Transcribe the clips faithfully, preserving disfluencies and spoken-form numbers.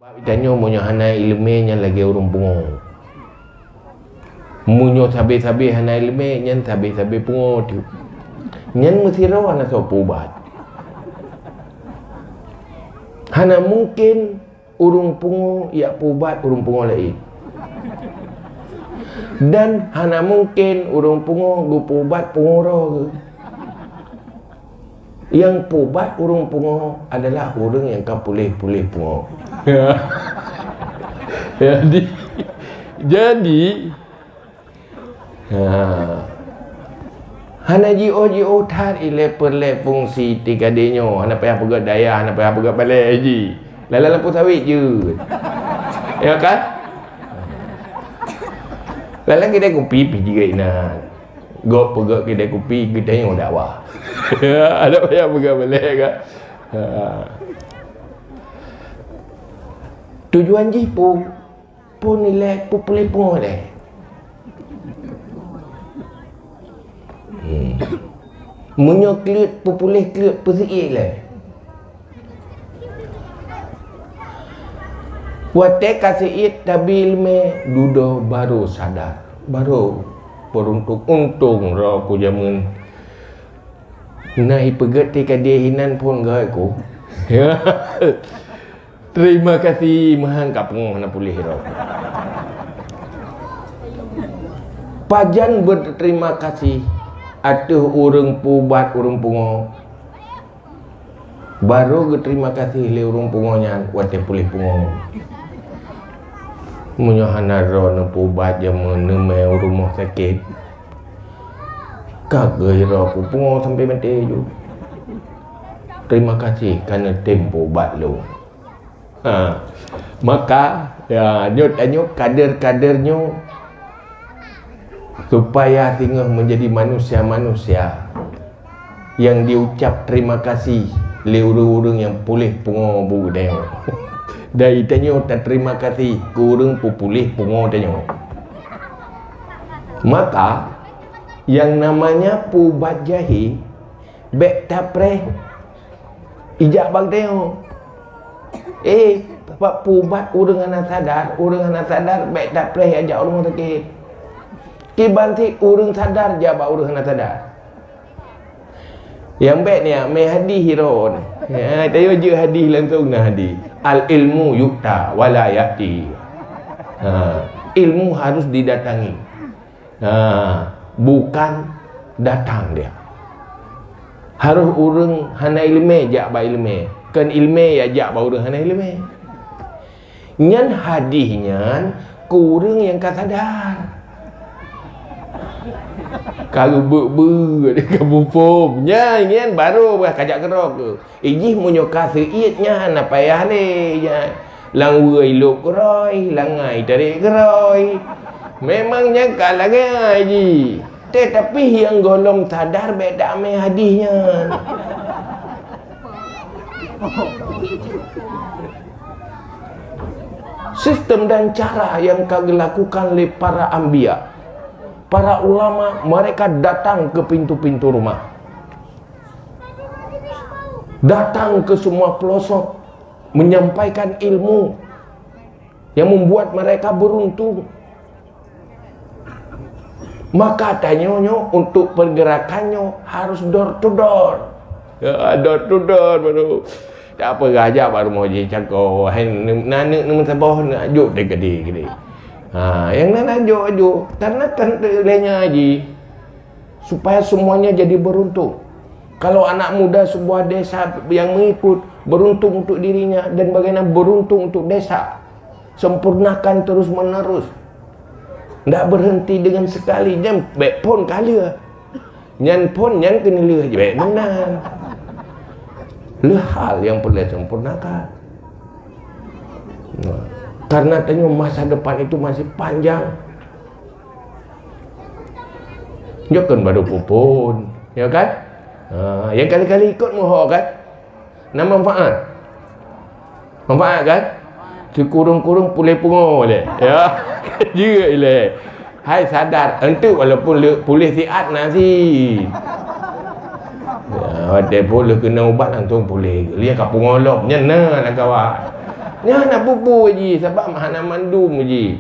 Tanyoe meunyoe hana iéleumé nyan lagée ureuëng pungo. Meunyoe sabe-sabe hana iéleumé, nyan sabe-sabe pungo teuk. Nyan meusidroe hana soe peuubat. Hana mungken ureuëng pungo jak peuubat ureuëng pungo laén. Dan hana mungken ureuëng pungo geupeuubat pungo droe geuh. Nyang peuubat ureuëng pungo adalah ureuëng nyang ka puléh-puléh pungo. Jadi, jadi, ha. Hana jiôh-jiôh that ilée peureulée fungsi tika dée nyoe, hana payah peugét dayah, hana payah peugét balée jih. Lala lampu sawit jeuet. Ya kan? Lala kedai kupi pih jeuet inan. Gop peugét kedai kupi geutanyoe dakwah. Ada payah peugah balée kan? Ha. Tujuan jih peue? Peue nilai peupuléh pungo lé? Hmm. Meunyoe kleuet peupuléh kleuet peuseuiet lé. Watée ka seuiet tabi leumé dudoe barô sadar, barô peuruntuk untông droe ku jameun na ipeugét ti ka deh inan phon gawai ku. Terima kasih meuhan ka pungoh na puléh droe. Pajan berterima kasih ateueh ureuëng peuubat ureuëng pungo. Barô geuterima kasih lé ureuëng pungo nyan watée puléh pungo. Meunyoe hana droe neupeuubat jameun neumé u rumoh sakét, ka geuh droe ku pungo sampai maté ju. Terima kasih ka neutem peuubat lôn. Ha. Maka, ya, nyoe tanyoe kader-kader nyoe supaya singoh menjadi manusia-manusia yang diucap terima kasih lé ureuëng-ureuëng nyang puléh pungo bu tanyoe. Dan tanyoe taterima kasih keu ureuëng peupuléh pungo tanyoe. Maka, yang namanya peuubat jahé, bék tapreh ijak bak tanyoe. Eh, bak peuubat ureuëng hana sadar, ureuëng hana sadar bék tapreh ijak ureuëng sakét. Kiban cit ureuëng sadar jak bak ureuëng hana sadar. Nyang bék ni, mé hadih hiron. Ya, tayo jeuet hadih langsung na hadih. Al ilmu yu'ta wala ya'ti. Ha, ilmu harus didatangi. Ha, bukan datang dia. Harôh ureuëng hana iéleumé jak bak iéleumé, kon iéleumé nyang jak bak ureuëng hana iéleumé. Nyan hadih nyan keu ureuëng nyang ka sadar. Ka geubeuet-beuet, ka muphom. Nyan, nyan barô bah kajak keudroe keuh. Ijih meunyoe ka seuiet nyan hana payah lé nyan. Lam weue ilôp keurôi, lam ngai tarek keurôi. Memang nyan ka lagée ngai jih. Tetapi nyang gohlom sadar bék damé hadih nyan. Sistem dan cara yang ka geulakukan lé para anbiya, para ulama, mereka datang ke pintu-pintu rumah. Datang ke semua pelosok menyampaikan ilmu yang membuat mereka beruntung. Maka tanyoe nyoe untuk pergerakan nyoe harus door to door. Ya, door to door baru. Tak apa, gajak baru mau je cakap. Hai, aneuk ni meusaboh nak juk deh gede-gede. Ha, yang nak juk-juk. Karena kan lenya ji. Supaya semuanya jadi beruntung. Kalau anak muda sebuah desa yang mengikut, beruntung untuk dirinya dan bagaimana beruntung untuk desa. Sempurnakan terus-menerus. Ndak berhenti dengan sekali. Nyan bék phon ka lheueh. Nyan phon nyan keuneulheueh jih bék meunan. Le hal yang perlu sempurnakan. Nah, karena tanyoe masa depan itu masih panjang. Nyoe kan baru pupun, ya kan? Ha, yang kali-kali ikut muho kan? Na manfaat. Manfaat kan? Sikureueng-kureueng puléh pungo lé. Ya. Jeuet lé. Hai sadar, enteuk walaupun le, puléh siat na si. Ya, watée puléh keunoe ubat langsung puléh. Lian ka pungo lom, nyan na lam kawan. Nyan hana peue-peue jih, sabab hana mandum jih.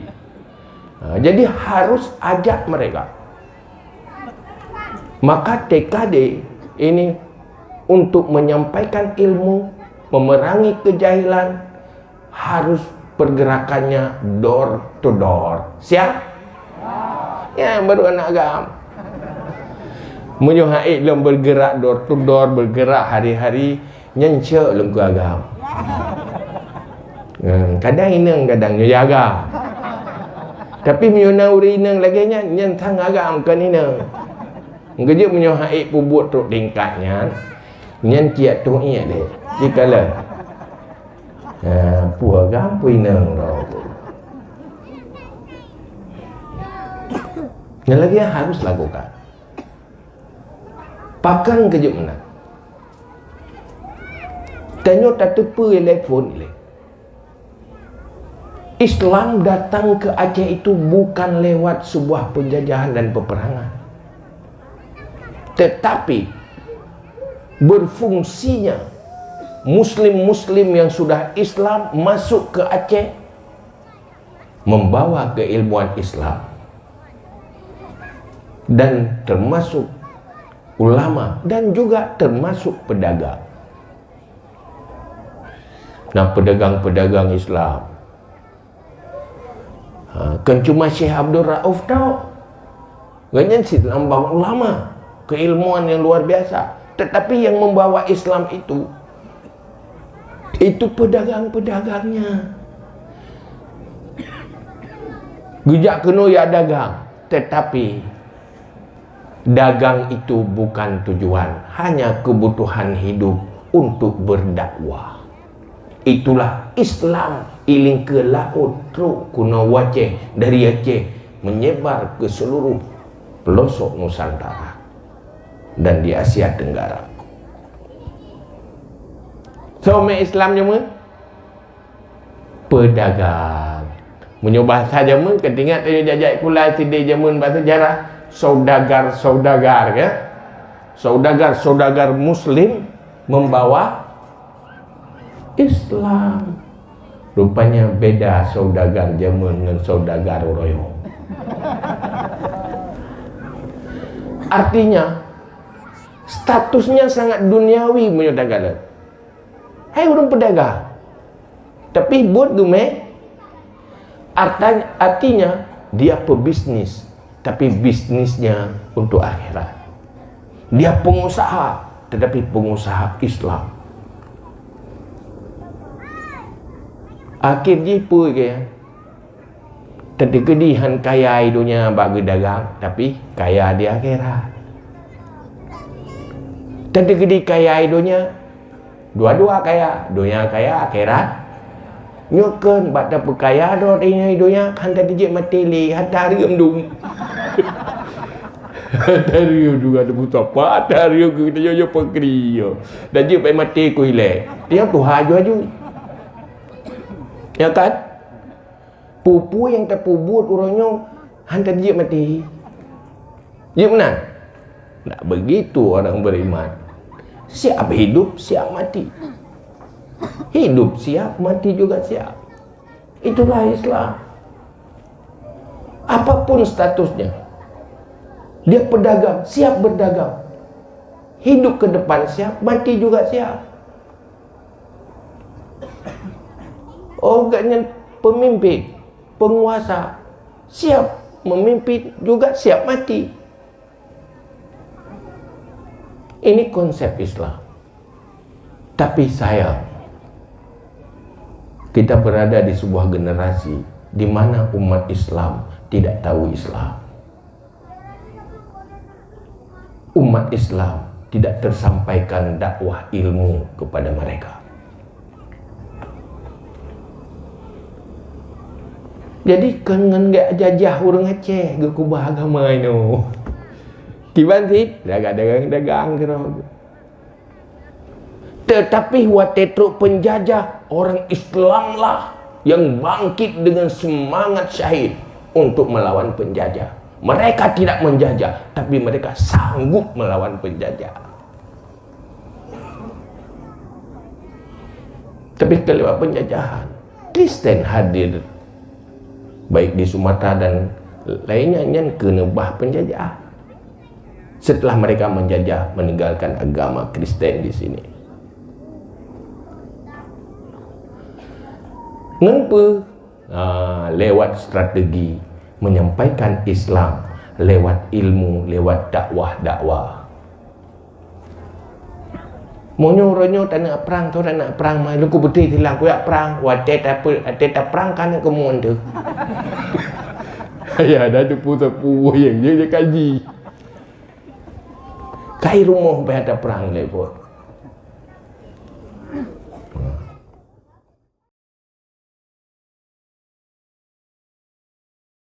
Ha, jadi harus ajak mereka. Maka T K D ini untuk menyampaikan ilmu, memerangi kejahilan, harus pergerakannya door to door. Siap? Ya, baru aneuk agam. Meunyoe hana lom bergerak door to door, bergerak hari-hari, nyan cok lom keu agam. Hmm, kadang inong, kadang nyoe agam. Tapi meunyoe na ureueng inong lagèe nyan, nyan sang agam kon inong. Geujeuet meunyoe hana peubuet trok tingkat nyan, nyan ciyak tueng ié deh. Jikalau. Ha, peue agam, peue inong droe. Nyan lagèe harus lakukan. Pakon geujeuet meunan. Tanyoe tateupeue lé phon ilèe. Islam datang ke Aceh itu bukan lewat sebuah penjajahan dan peperangan. Tetapi berfungsinya muslim-muslim yang sudah Islam masuk ke Aceh membawa keilmuan Islam dan termasuk ulama dan juga termasuk pedagang. Nah, pedagang-pedagang Islam. Ha, kan cuma Syekh Abdul Rauf tau. Gobnyan cit lambang ulama, keilmuan yang luar biasa. Tetapi yang membawa Islam itu, itu pedagang-pedagangnya. Geujak keunoe ya dagang, tetapi dagang itu bukan tujuan, hanya kebutuhan hidup untuk berdakwah. Itulah Islam ilingkeue laôt trok keunoe u Aceh, dari Aceh menyebar ke seluruh pelosok Nusantara dan di Asia Tenggara. Soe mè Islam jameun? Pedagang. Meunyoe bahasa jameun, ka teuingat tanyoe jak-jak kulai sideh jameun bak sejarah, saudagar-saudagar, ya. Saudagar-saudagar muslim membawa Islam. Rupanya beda saudagar jameun ngon saudagar uroe nyoe. Artinya, statusnya sangat duniawi meunyoe takalon. Hai ureueng peudagang. Tapi buet geumè, arta-, artinya dia pebisnis, tapi bisnisnya untuk akhirat. Dia pengusaha, tetapi pengusaha Islam. Akhé jih peue keu nyan? Teukeudi han kaya di donya bak geudagang, tapi kaya di akhirat. Teukeudi kaya di donya, dua-dua kaya, donya kaya, akhirat. Nyoe kheun bak tapeukaya droe di donya, han teukeujeuet maté lé, han tareuem dum. Han tareuem dum, ada musafah, han tareuem keu geutanyoe pakri nyoe. Dan jeuet bak maté keu ilèe. Dia tuha aju-aju. Ya kan? Peue-peue nyang tapeubuet uroe nyoe han ka jeuet maté. Jeuet meunan? Tak begitu orang beriman. Siap hidup, siap mati. Hidup siap, mati juga siap. Itulah Islam. Apapun statusnya, dia pedagang, siap berdagang. Hidup ke depan siap, mati juga siap. Oh, gobnyan pemimpin, penguasa, siap memimpin juga siap mati. Ini konsep Islam. Tapi sayang, kita berada di sebuah generasi di mana umat Islam tidak tahu Islam. Umat Islam tidak tersampaikan dakwah ilmu kepada mereka. Jadi, kon ngon geuh jajah ureueng Aceh geukeubah agama inoe. Kiban cit, dagang-dagang keudroe. Tetapi watèe trok penjajah, orang Islamlah yang bangkit dengan semangat syahid untuk melawan penjajah. Mereka tidak menjajah, tapi mereka sanggup melawan penjajah. Tapi kelewat penjajahan, Kristen hadir, baik di Sumatera dan lainnya, nyan keuneubah penjajah. Setelah mereka menjajah, meninggalkan agama Kristen di sini. Ngon peue? Ah, lewat strategi menyampaikan Islam, lewat ilmu, lewat dakwah-dakwah. Meunyoe uroe nyoe taneuk prang, toh taneuk prang, mah lôn kubeutôi silang kuyak prang, watée tape-, watée taprang ka neuk keumuen teuh. Ya, dah teupeu-teupeu nyang jeuet kaji. Kai rumoh beh taprang lé buet.